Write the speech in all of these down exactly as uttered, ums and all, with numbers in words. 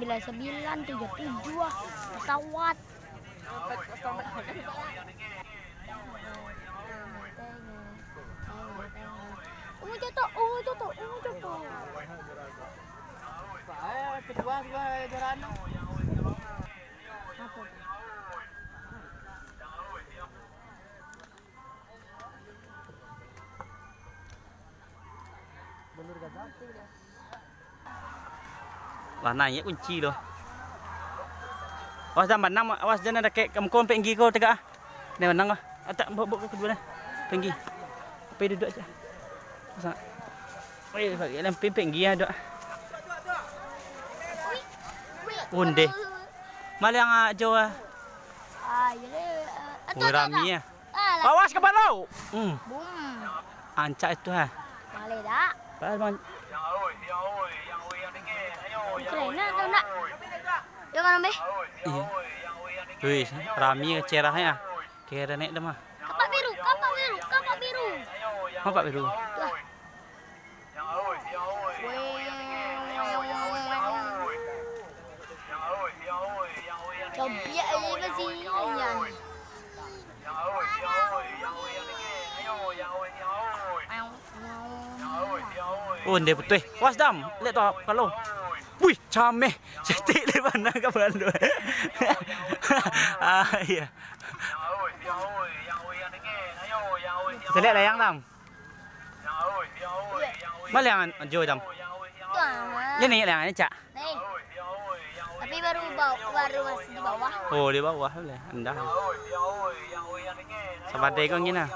Bila sembilan tujuh tujuh ah, pesawat. Oh, jatuh, oh, jatuh, oh, jatuh. Apa tu? Lah naiak kunci tu. Awas jan banang, awas jan dakek ka muko ampek nggi ko tagak ah. Naiak banang ah. Atak bok-bok ko kaduo nah. Penggi. Apo duduak aja. Pasang. Weh, bagi lah penggi ah duduak. Ondeh. Maliang ajo ah. Ah, iyo deh. Weh, rami ah. Alah. Awas kapalo. Hmm. Bum. Ancak itu ha. Maleh dak? Pas man. Ukraina tu nak. Yo kan, Ambe? Iyo. Wih, rami cerah ya. Keren nek dah mah. Kapak biru, kapak biru, kapak biru. Kapak biru. Wah. Cobiak aja masih iyan. Oh, ndeh putuih. Was dam. Lihat tu kalau. Wih, cameh. Setik le panah ka balu. Ah, iya. Bisa lihat layang, Dam? Maliang jo, Dam. Tuan. Ni, ni layang ni, Cak. Nih. Tapi baru bau-, baru masih di bawah. Oh, di bawah boleh. Indah. Sabadai kau gini nah.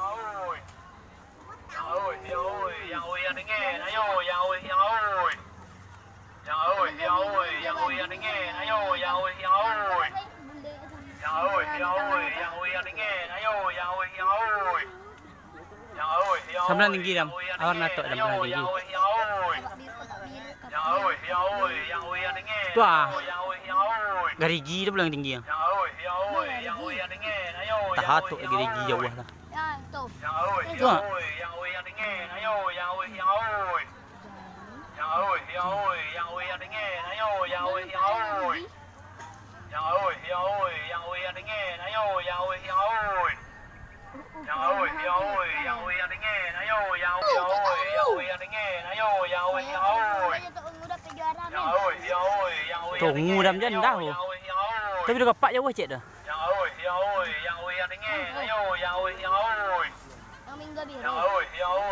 Sabalah tinggi, Dam. Awak natok, Dam, sabalah tinggi. Tu ah. Garigi tu paling tinggi. Tahatok garigi jauah lah. Tu ah. Tongu dam jan dah. Tapi dah kapak jauah cek dah. Yang minggu biru.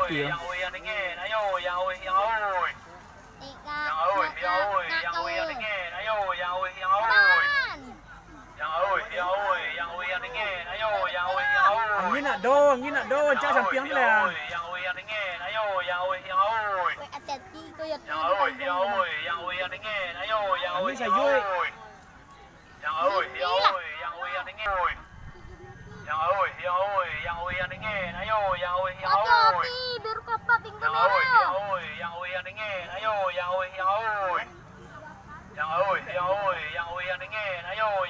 Iya. Angin nak do, angin nak do, cak sampiang tu lah. Weh, hati-hati kau ya, tu panjang. Angin sayuik. Hati-hati, biar kapak tinggal merah.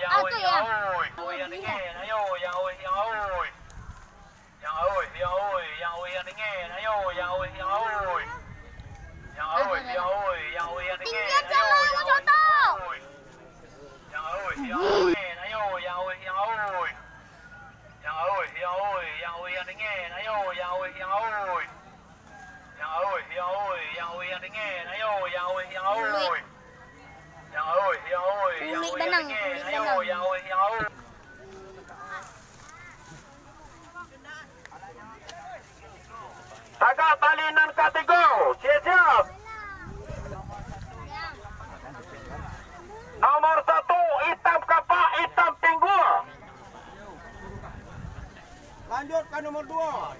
Ah, tu ya. Tinggi aja lah, mau contoh. Ulik banang, ulik banang. Tagak tali nan katigo, siap-siap. Nomor satu, itam kapak, itam pinggua. Lanjut ka nomor dua.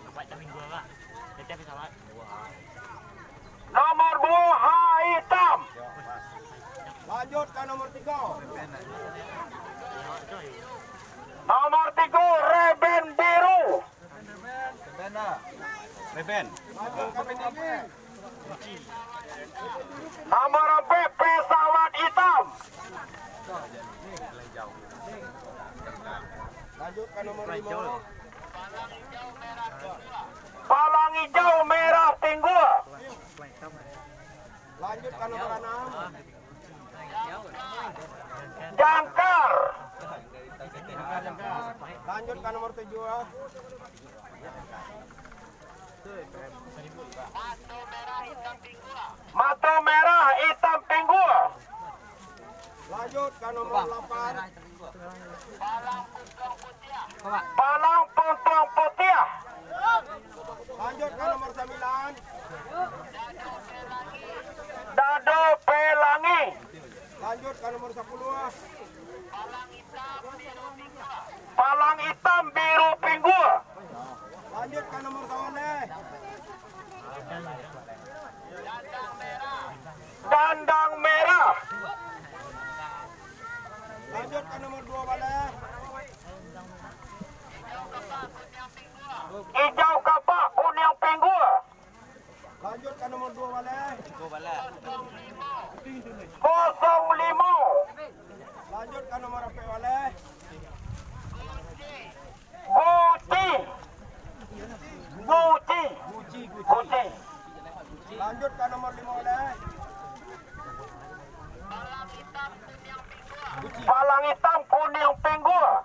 Nomor dua, H I Tam. Lanjut ka nomor tiga. Nomor tiga, Reben Biru. Reben. Nomor empat, Pesawat Hitam. Lanjut ka nomor lima. Palang Hijau Merah Pinggua. Lanjut ka nomor anam. Jangkar. Lanjut ka nomor tujuah. Mato merah itam pinggua. Lanjut ka nomor lapan. Palang puntuang putiah. Lanjut ka nomor sambilan. Dado pelangi. Lanjut ka nomor sapuluah. Palang itam biru pinggua. Lanjut ka nomor sawaleh. Dandang merah. Lanjut ka nomor dua baleh. Ijau kapak kuniang pinggua. Lanjut ka nomor dua baleh. Kosong limo. Lanjut ka nomor ampek baleh. Guci. Guci. Guci. Lanjut ka nomor limo baleh. Palang itam kuniang pinggua.